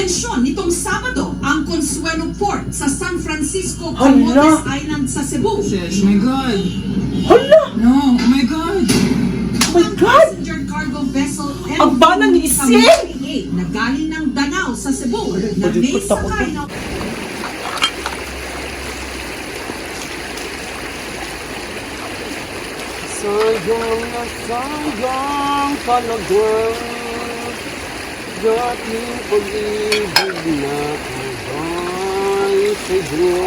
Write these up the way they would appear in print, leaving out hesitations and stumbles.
Atensyon nitong Sabado, ang Consuelo Port sa San Francisco, Hala! Camotes Island sa Cebu. Oh my God! Hala! No! Oh my God! Oh my Ang God! passenger cargo vessel MV Ang bana ni Ising! Samari 8 na galing ng Danao sa Cebu na Pwede may ko takot. sakay na Sayang na sayang talaga dating pag-ibig na abay sa'yo.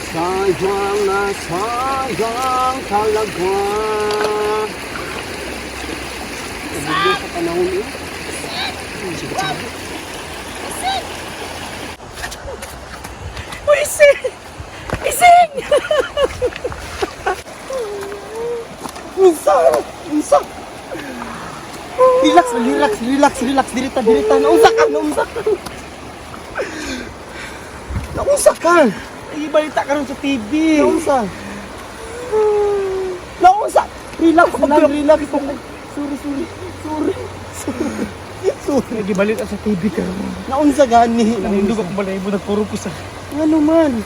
Sayang na sayang talaga. Sabi sa panahon eh. Uy, Ising! Ising! Unsa? Unsa? Relax, relax, relax, relax. Dirita, dirita. Naunsa ka, naunsa ka. Naunsa ka. Ay, balita ka ron sa TV. Naunsa. Naunsa. Relax lang, relax. Sorry, sorry, sorry. Sorry. Sorry. Nagibalita sa TV ka ron. Naunsa gani. Nahindog ako balay mo, nagpuro ko sa... Ano man?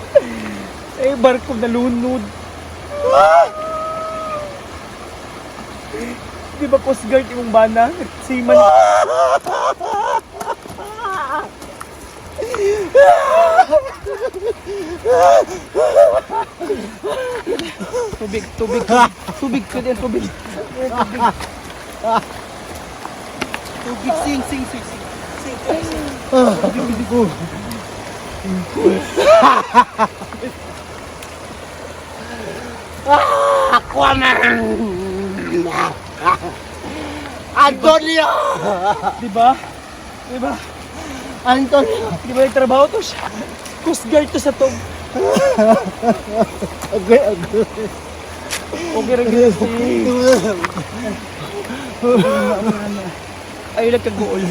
Eh, barko nalunod. Ah! Di ba Coast Guard imong bana? Seaman. Tubig, tubig, tubig, tubig, tubig. Tubig. Tubig, sing, sing, sing, sing. Sing, sing. Tubig, tubig. Aquaman! Antonio! Di ba? Di ba? Antonio! Di ba nagtrabaho to siya? Coast Guard to sa tog. Okay, okay. Okay rin yun si... Ay, nagkaguol.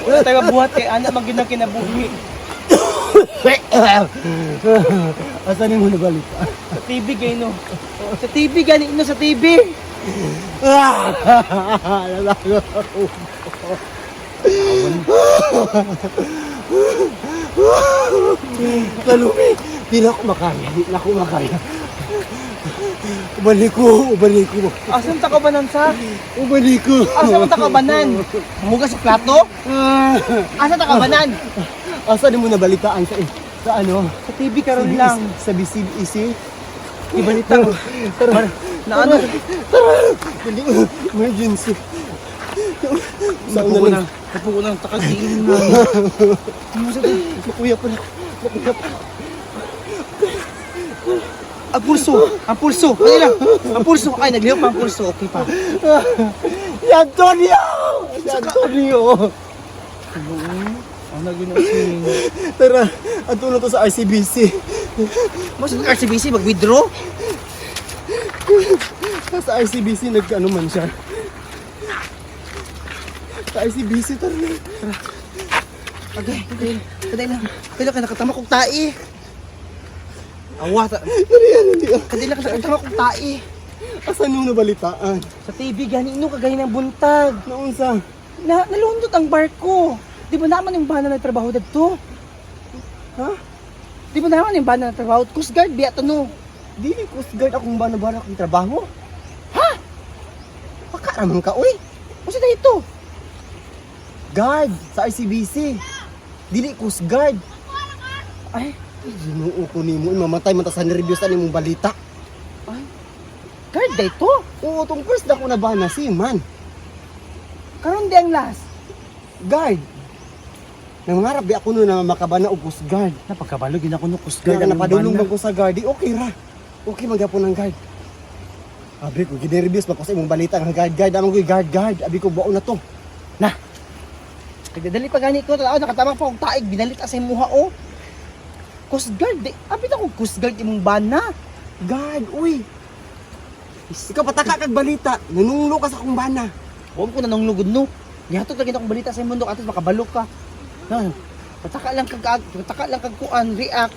Wala tayo mabuhat kay anak man gyud ang kinabuhi. Asan yung muna balita? Sa TV gay no. Sa TV gani no sa TV. Nalago ako. Kalumi, di na ako makaya. Di na ako makaya. Ubalik ko, ubalik ko. Asan ta kabanan sa? Ubalik ko. Asa man ta kabanan? Mugas sa plato? Asa ta kabanan? Asan mo nabalitaan sa sa ano? Sa TV karon lang. Sa BCBC? Ibalita ko. Tara, Na ano? tara. Dali, emergency. Sa una lang. Napuko na takagin na. Makuya pa na. Makuya pa. Ang pulso, ang pulso. Ano lang? Ang pulso. Ay, nagliho pa ang pulso. Okay pa. Si Antonio! Si Antonio! Ang nagino si Tara, ato na to sa RCBC. Mas sa RCBC mag-withdraw? Sa RCBC, nag-ano man siya. Sa RCBC, tara na. Okay, okay. Kadai lang. Kadai ka nakatama kog tai. Awa ta. Dali yan, hindi. Kadai lang ka nakatama kog tai. Asan yung nabalitaan? Sa TV gani no kagay ng buntag. Naunsa? Na nalundot ang barko. Di ba naman yung bana nagtrabaho dadto? Ha? Di ba naman yung bana nagtrabaho? Coast Guard biya to no. Dili Coast Guard akong bana-bana akong trabaho. Ha? Pakaraman ka, uy. Unsa na ito? Guard sa RCBC. Dili Coast Guard. Ay, Ay, Ginoo ko nimo, mamatay man ta sa nervyos ani mong balita. ay. Guard da ito. Oo, tong first na ko na bana si man. Karon di ang last. Guard. Nangarap di ako noon na makabana og Coast Guard. Napagkabalo gid ako no Coast Guard Guard na ang napadulong bana. man ko sa guard, di okay ra. Okay magyapon ang guard. Abi ko ginervyos ba ko sa imong balita nga guard guard, amang ko guard guard. Abi ko bao na to. Na. Nagdadali pa gani ko, tao nakatama pa og taig binalit sa imuha oh. Coast Guard, di, apit ako Coast Guard imong bana. Guard, uy. Ikaw pataka kag balita, nanunglo ka sa akong bana. Huwag ko na nang lugod no. Gihatod lagi akong balita sa imong mundo atos makabalo ka. Na, pataka lang kag kuan, react.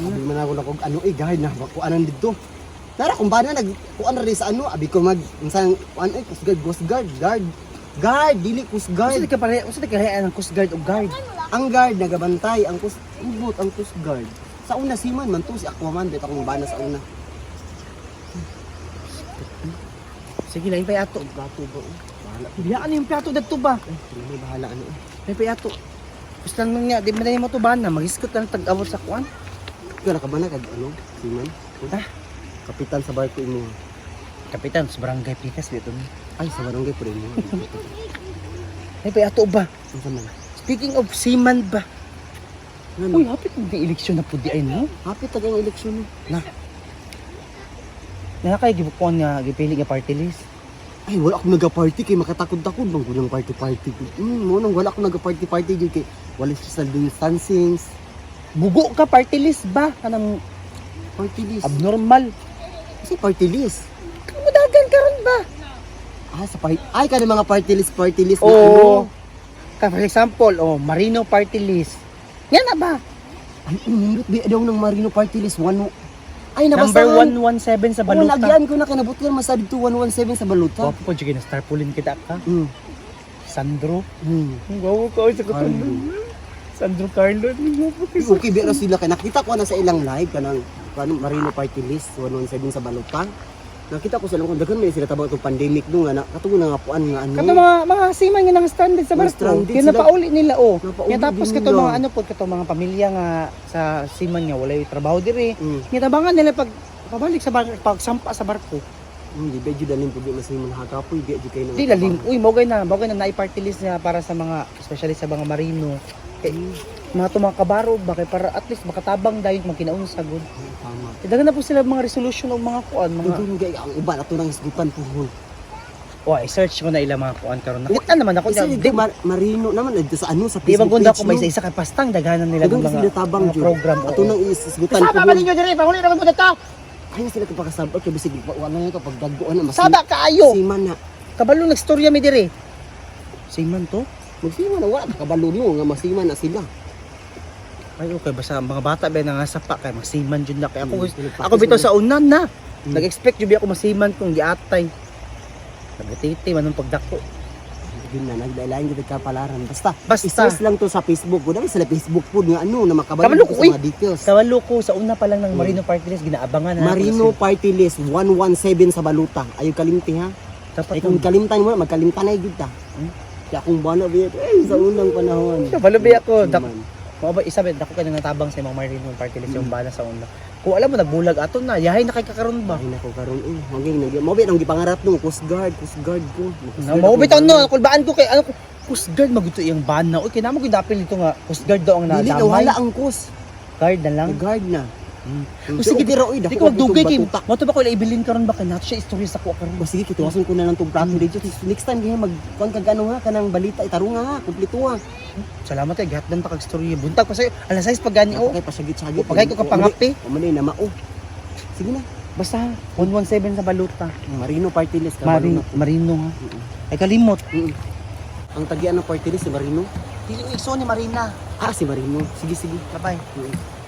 Abi man ako na kog ano eh guard na kuanan didto. Tara kung bana nag kuan ra di sa ano, abi ko mag unsang kuan eh Coast Guard, Coast Guard, guard. Guard, dili Coast Guard. Guard. Usa ka pare, usa ka ang Coast Guard og guard. Ang guard nagabantay, ang coast ubot ang Coast Guard. Sa una seaman man to si Aquaman bit akong bana sa una. Sige lain pa ato. Plato ba? Oh? Bahala. Biyaan yung plato dadto ba? Eh, may bahala ano. Eh. Lain pa ato. Gusto lang niya, di man na mo to ba na magisgot lang tag-awot sa kuan. Ikaw nakabana kag ano, seaman? Ah? Kapitan sa barko imo. Kapitan sa barangay Pikas dito. Ay, sa barangay po imo. Lain pa ato ba? Unsa man? Speaking of seaman ba? Ano? Uy, hapit ng eleksyon na pud di ay no. Hapit tag ang eleksyon. No? Na kay gibukuan nga gipili nga party list. Ay, wala akong nag-party kay makatakod-takod bang kulang party-party. Mo nang wala akong nag-party-party jud kay wala social distancing. Bugo ka party list ba? Kanang Party list. abnormal. Kasi party list. Kamudagan karon ba? Ah, sa party. Ay, kada mga party list na Oo. ano. Ka for example, oh, Marino party list. Yan na ba? Ay, unindot di daw ng Marino party list one. Ay, Number nabasahan. 117 sa Oo, baluta. nagyan ko na kinabot ko masad dito 117 sa baluta. Wapo po, na star pulin kita ka. Sandro. Ang gwapo ka sa Carlo. Sandro Carlo. Ang gwapo ka. Okay, pero sila kay nakita ko na sa ilang live kanang kanang Marino party list 117 sa baluta. Nakita ko sila kung daghan man sila tabang itong pandemic no nga na katong nga puan nga ano. Kato mga seaman nga nang stranded sa Mga barko. stranded Kaya sila. napauli nila oh. Napauli Nga tapos din kato nila. mga ano po kato mga pamilya nga sa seaman nga walay trabaho diri. Nga tabangan nila pag pabalik sa barko, pagsampa sa barko. Hindi ba jud lalim pud mas man hagapoy di jud kay nang. Di lalim. Uy, mo na, mo na naay party list niya para sa mga especially sa mga marino. Kay mga to mga kabaro ba kay para at least makatabang dayon magkinaon sa good. Tama. Eh, daghan na po sila mga resolution o mga kuan, mga Dugong gay ang uban ato nang hisgutan puhon. Oh, i-search ko na ilang mga kuan karon. Nakita naman ako Isa di, dito Marino naman dito sa ano sa di ba Facebook gunda page, ko may no? isa-isa kay pastang daghanan nila Daghan ng sila tabang mga jud. program. Ato nang isgutan Saba ba puhon. ninyo diri? Panguli ra mo dito. Ay na sila kapakasabot kay bisig wala na kapag daggoan na mas. Saba kaayo. Siman na. Kabalo nagstorya mi diri. Seaman to? Magsiman na wala pa kabalo no nga masiman na sila. Ay okay basta ang mga bata ba nga sapa kay masiman jud na kay ako. Pinagpractice Ako bitaw mo sa unan na. Nag-expect jud ako masiman kung giatay. Nabutiti man ang pagdako. Yun na, nagdalain kita kapalaran. Basta, Basta. i-search lang to sa Facebook. Wala sila Facebook po nga ano, na makabalo Kabalo ko ko, sa uy. mga details. Kabalo ko sa una pa lang ng Marino Party List ginaabangan na ako Marino Party List 117 sa Baluta. Ayaw kalimti ha. Dapat Ay kung kalimtan mo, magkalimtan na gyud ta. Kaya kung bana ba eh, sa unang panahon. Kabalo ba ako? Siman. Mao ba isa ba dako ka nang natabang sa imong Marino Party List yung bala sa una. Kung alam mo nagbulag ato na, yahay na kay kakaron ba. Ay nako karon eh. Hanggang nag mo ba ang gipangarap nung Coast Guard, Coast Guard ko. Coast Na Guard mao ako. bitaw no, kulbaan ko kay ano ko Coast Guard maguto iyang bana. Uy, kinamo gyud dapil nito nga Coast Guard daw ang Dili na nadamay. wala ang coast. Guard na lang. Guard na. O sige, Pero oy, Di dako ko magdugay kay. batuta. Mo to ba ko ila ibilin karon ba kay nato siya istorya sa kuha karon. O sige, kituwason ko na lang tong plato dito. Next time kaya mag kuan kag ano ha kanang balita itarunga ha, kumpleto ha. Salamat kay gihatdan pa kag istorya. Buntag pa sayo. Alas 6 pag gani oh. Kay pasagit-sagit. Pagay ko ka pangapi. Umani na mao. Sige na. Basta 117 sa baluta. Marino Party List ka Mari, na. Marino ha. Ay kalimot. Ang tagian ng party list si Marino. Dili ko igsoon ni Marina. Ah, si Marino. Sige, sige. Bye-bye. Mm.